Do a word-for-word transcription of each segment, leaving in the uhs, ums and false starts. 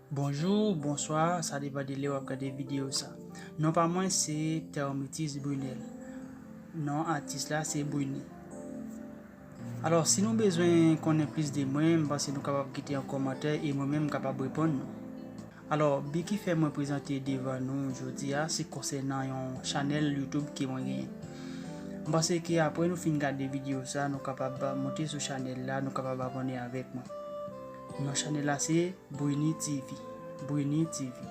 Bonjou, bonswa, sa depann de lè w ap gade videyo sa. Non pa mwen se Thermitis Brunel. Non atis la se Bruny. Alò, si nou bezwen konnen plis de mwen, m panse nou kapab kite yon kòmantè e mwen menm m kapab reponn nou. Alò, bi ki fè mwen prezante devan nou jodi a, se konsènan yon chanèl YouTube ke mwen genyen. M panse ke apre nou fin gade videyo sa, nou kapab monte sou chanèl la, nou kapab abòne avèk mwen. Non chanèl la se Bruny T V. Bruny T V.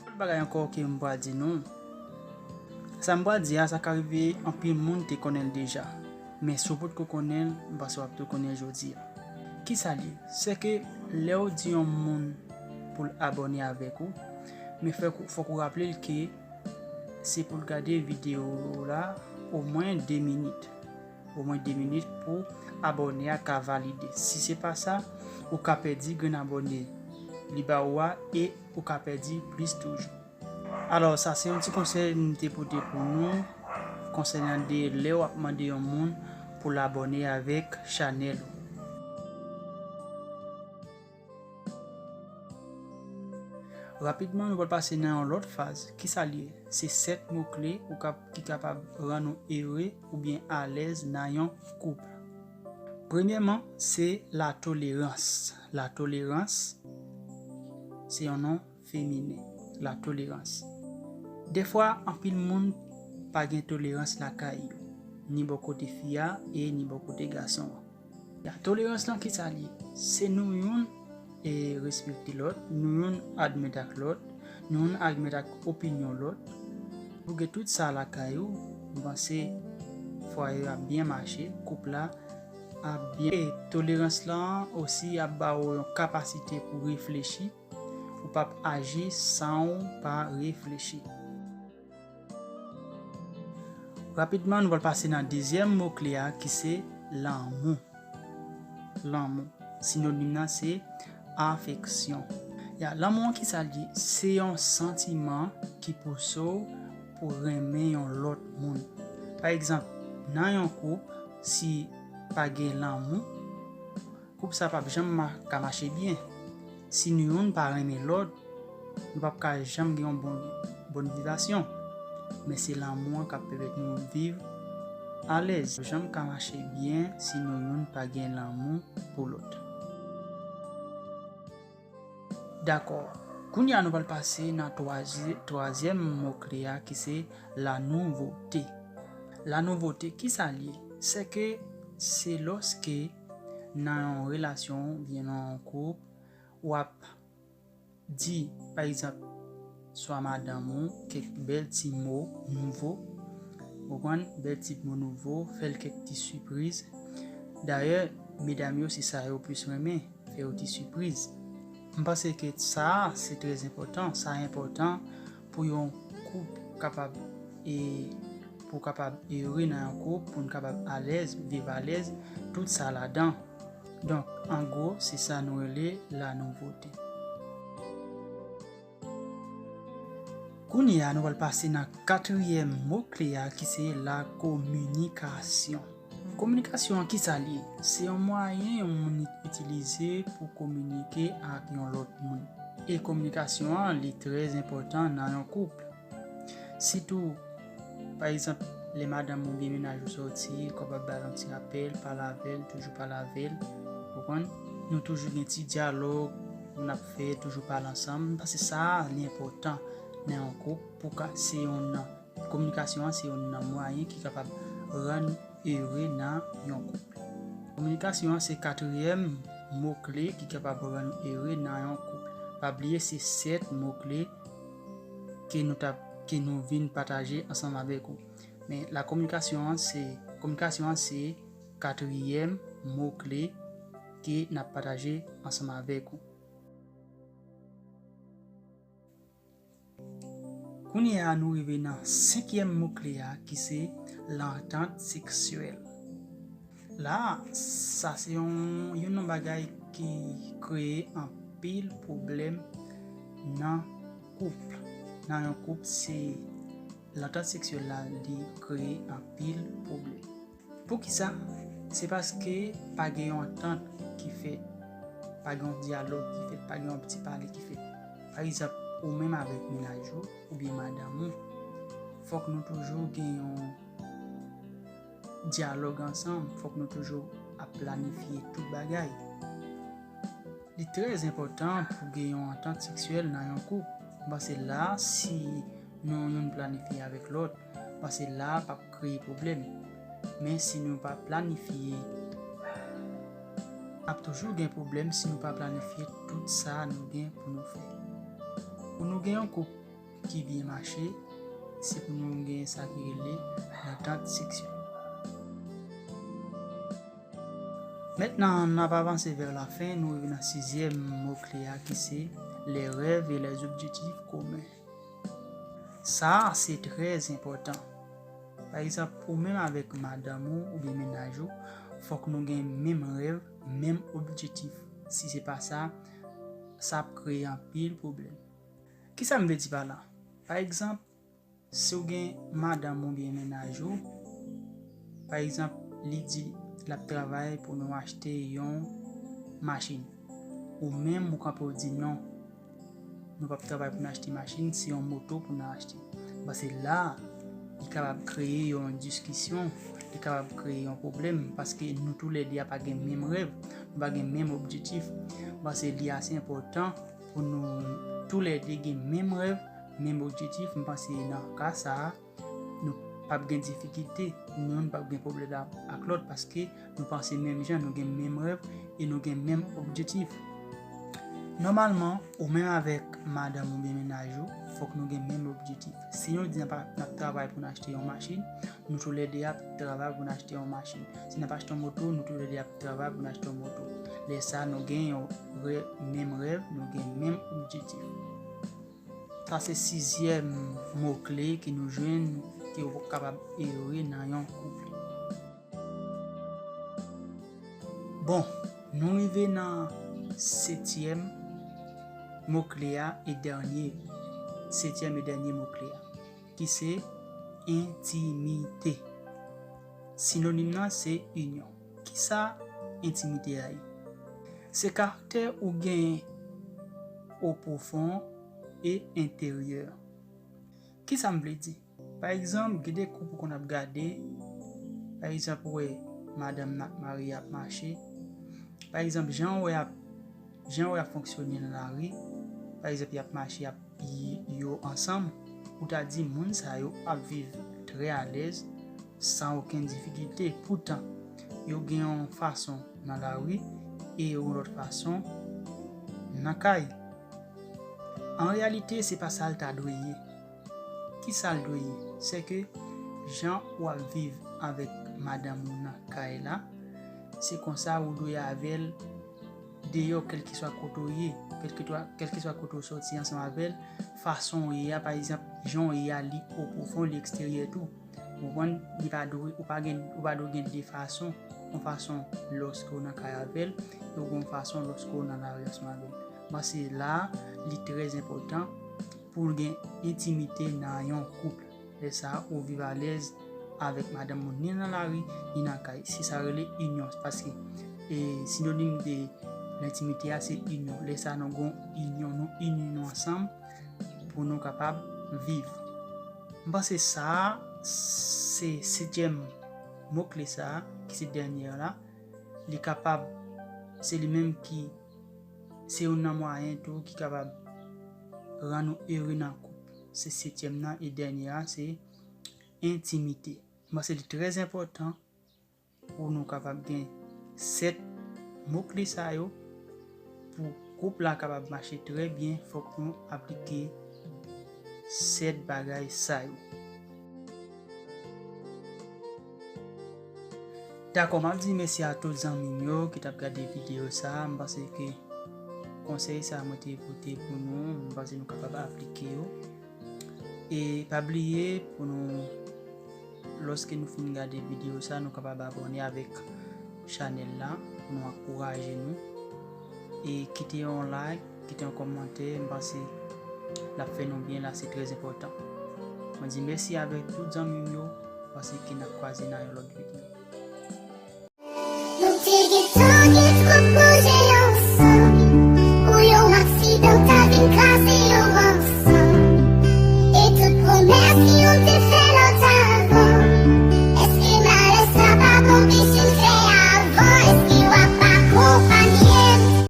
Lòt bagay ankò ke m pral di nou, sa m pral di a, sa ka rive anpil moun te konnen l deja. Men si w potko konnen l, m panse w ap tou konnen l jodi a. Kisa l ye? Se ke lè w di yon moun pou l abòne avèk ou, men fèk ou, fòk ou raple l ke se pou l gade videyo la omwen de minit. Omwen de minit pou abòne a ka valide. Si se pa sa, ou ka pèdi grenn abòne li ba ou a e ou ka pèdi plis toujou. Alò, sa se yon ti konsèy m te pote pou nou konsènan de lè w ap mande yon moun pou l abòne avèk chanèl ou. Rapidman, nou pral pase nan yon lòt faz. Kisa l ye? Se sèt mo kle ou kap-, ki kapab rann ou ere oubyen alèz nan yon koup. Premyèman, se latolerans. Latolerans, se yon non feminen. Latolerans. Defwa, anpil moun pa gen tolerans lakay yo, ni bò kote fi a e ni bò kote gason an. Latolerans lan, kisa l ye? Se nou youn e respekte lòt, nou youn admèt ak lòt, nou youn admèt ak opinyon lòt. Pou gen tout sa lakay ou, m panse fwaye ap byen mache, koup la ap byen. E tolerans lan osi ap ba ou yon kapasite pou reflechi, ou p ap aji san ou pa reflechi. Rapidman, nou pral pase nan dezyèm mo kle a ki se lanmou. Lanmou. Sinonim nan se afeksyon. Ya, lanmou an kisa l ye? Se yon santiman ki pouse w pou renmen yon lòt moun. Pa egzanp, nan yon koup, si pa gen lanmou, koup sa p ap janm ma-, ka mache byen. Si nou youn pa renmen lòt, nou p ap ka janm gen yon bon, bòn vibasyon. Men se lanmou an k ap pèmèt nou viv alèz. Janm ka mache byen si nou youn pa gen lanmou pou lòt. Dakò. Kounye a nou pral pase nan twazi-, twazyèm mo kle a ki se la nouvote. La nouvote, kisa l ye? Se ke se lòske nan yon relasyon oubyen nan yon koup, w ap di, pa egzanp, swa madanm ou, kèk bèl ti mo nouvo, ou konprann, bèl ti mo nouvo, fè l kèk ti sipriz. Dayè, medam yo, se sa yo plis renmen, fè yo ti sipriz. M panse ke sa a, se trè enpòtan. Sa enpòtan pou yon koup kapab, e, pou kapab ere nan yon koup, pou n kapab alèz, viv alèz, tout sa ladan. Donk, an gwo, se sa nou rele la nouvote. Kounye a, nou pral pase nan katriyèm mo kle a, ki se la kominikasyon. Kominikasyon an, kisa l ye? Se yon mwayen yon moun itilize pou kominike ak yon lòt moun. E kominikasyon an, li trè enpòtan nan yon koup. Sitou, pa egzanp, lè madanm ou oubyen mennaj ou sòti, ou kapab ba l yon ti rapèl, pale avè l, toujou pale avè l, ou konprann? Nou toujou gen ti dyalòg n ap fè, toujou pale ansanm, paske sa a, li enpòtan nan yon koup, pou ka, se yon nan, kominikasyon an se yon nan mwayen ki kapab rann ere nan yon koup. Kominikasyon an se katriyèm mo kle ki kapab rann ere nan yon koup. Pa bliye se sèt mo kle ke nou t ap, ke nou vin pataje ansanm avèk ou. Men la kominikasyon an se, kominikasyon an se katriyèm mo kle ke n ap pataje ansanm avèk ou. Kounye a nou rive nan senkyèm mo kle a ki se lantant seksyèl. La, sa se yon, youn nan bagay ki kreye anpil pwoblèm nan koup. Nan yon koup, se lantant seksyèl la, li kreye anpil pwoblèm. Poukisa? Se paske pa gen yon antant ki fèt, pa gen yon dyalòg ki fèt, pa gen yon ti pale ki fèt. Pa egzanp, ou menm avèk mennaj ou oubyen madanm ou, fòk nou toujou gen yon dyalòg ansanm, fòk nou toujou ap planifye tout bagay. Li trè enpòtan pou gen yon antant seksyèl nan yon koup. M panse la, si nou youn planifye avèk lòt, m panse la p ap kreye pwoblèm. Men si nou pa planifye, ap toujou gen pwoblèm si nou pa planifye tout sa nou gen pou nou fè. Pou nou gen yon koup ki byen mache, se pou nou gen sa ki rele lantant seksyèl. Mentnan, n ap avanse vè lafen, nou rive nan sizyèm mo kle a ki se les rêves et les objectifs communs. Sa a se trè enpòtan. Pa egzanp, ou menm avèk madanm ou oubyen mennaj ou, fòk nou gen menm rèv, menm objektif. Si se pa sa, sa ap kreye anpil pwoblèm. Kisa m vle di pa la? Pa egzanp, si w gen madanm oubyen mennaj ou, pa egzanp, li di l ap travay pou nou achte yon machin. Ou menm, ou kanpe, w di non. Nou p ap travay pou n achte machin, se yon moto pou n achte. Paske la, li kapab kreye yon diskisyon, li kapab kreye yon pwoblèm, paske nou toulède a pa gen menm rèv, nou pa gen menm objektif. Paske li ase enpòtan pou nou toulède gen menm rèv, menm objektif. M panse nan ka sa a, nou p ap gen difikilte, nou menm p ap gen pwoblèm ak, ak lòt, paske nou panse menm jan, nou gen menm rèv e nou gen menm objektif. Nòmalman, ou menm avèk madanm oubyen mennaj ou, fòk nou gen menm objektif. Si nou di n ap, n ap travay pou n achte yon machin, nou toulède ap travay pou n achte yon machin. Si n ap achte yon moto, nou toulède ap travay pou n achte yon moto. Lè sa, nou gen yon rè-, menm rèv, nou gen menm objektif. Sa se sizyèm mo kle ke nou jwenn ke w kapab ere nan yon koup. Bon, nou rive nan setyèm mo kle a e dènye, setyèm e dènye mo kle a, ki se entimite. Sinonim nan se inyon. Kisa entimite a ye? Se karaktè ou genyen o pwofon e enteryè. Kisa m vle di? Pa egzanp, gen de koup ou konn ap gade, pa egzanp, ou wè madanm nan ak mari ap mache. Pa egzanp, jan ou wè ap, jan ou wè ap fonksyone nan lari, pa egzanp, y ap mache, y ap, y-, yo ansanm, ou ta di moun sa yo ap viv trè alèz, san okenn difikilte. Poutan, yo gen yon fason nan lari e yon lòt fason nan kay. An reyalite, se pa sa l ta dwe ye. Ki sa l dwe ye? Se ke jan w ap viv avèk madanm ou nan kay la, se konsa ou dwe avè l deyò, kèlkeswa kote w ye, kèlkeswa, kèlkeswa kote w soti ansanm avè l, fason w ye a, pa egzanp, jan w ye a, li o pwofon, li eksteryè tou. Ou konprann? Li pa dwe, ou pa gen, ou pa dwe gen de fason. Yon fason lòske w nan kay avè l, e w gen yon fason lòske w nan lari ansanm avè l. Paske la, li trè enpòtan pou w gen entimite nan yon koup. Lè sa a, ou viv alèz avèk madanm ou, ni nan lari, ni nan kay. Se sa rele inyon. Paske, e, sinonim de lentimite a, se inyon. Lè sa a, nou gen yon inyon, nou ini nou ansanm pou nou kapab viv. M panse sa a, se setyèm mo kle sa a, ki se dènye a la, li kapab, se li menm ki, se youn nan mwayen tou ki kapab rann ou ere nan koup. Se setyèm nan e dènye a, se entimite. M panse li trè enpòtan pou nou kapab gen sèt mo kle sa yo. Pou koup la kapab mache trè byen, fòk nou aplike sèt bagay sa yo. Dakò, m ap di mèsi a tout zanmi m yo ki t ap gade videyo sa a. M panse ke konsèy sa a mwen te pote pou nou, m panse nou kapab aplike yo. E pa bliye pou nou, lòske nou fin gade videyo sa, nou kapab abòne avèk chanèl la pou nou ankouraje nou. E kite yon like, kite yon kòmantè, m panse l ap fè nou byen la, se trè enpòtan. Mwen di mèsi avèk tout zanmi m yo, m panse ke n ap kwaze nan yon lòt videyo.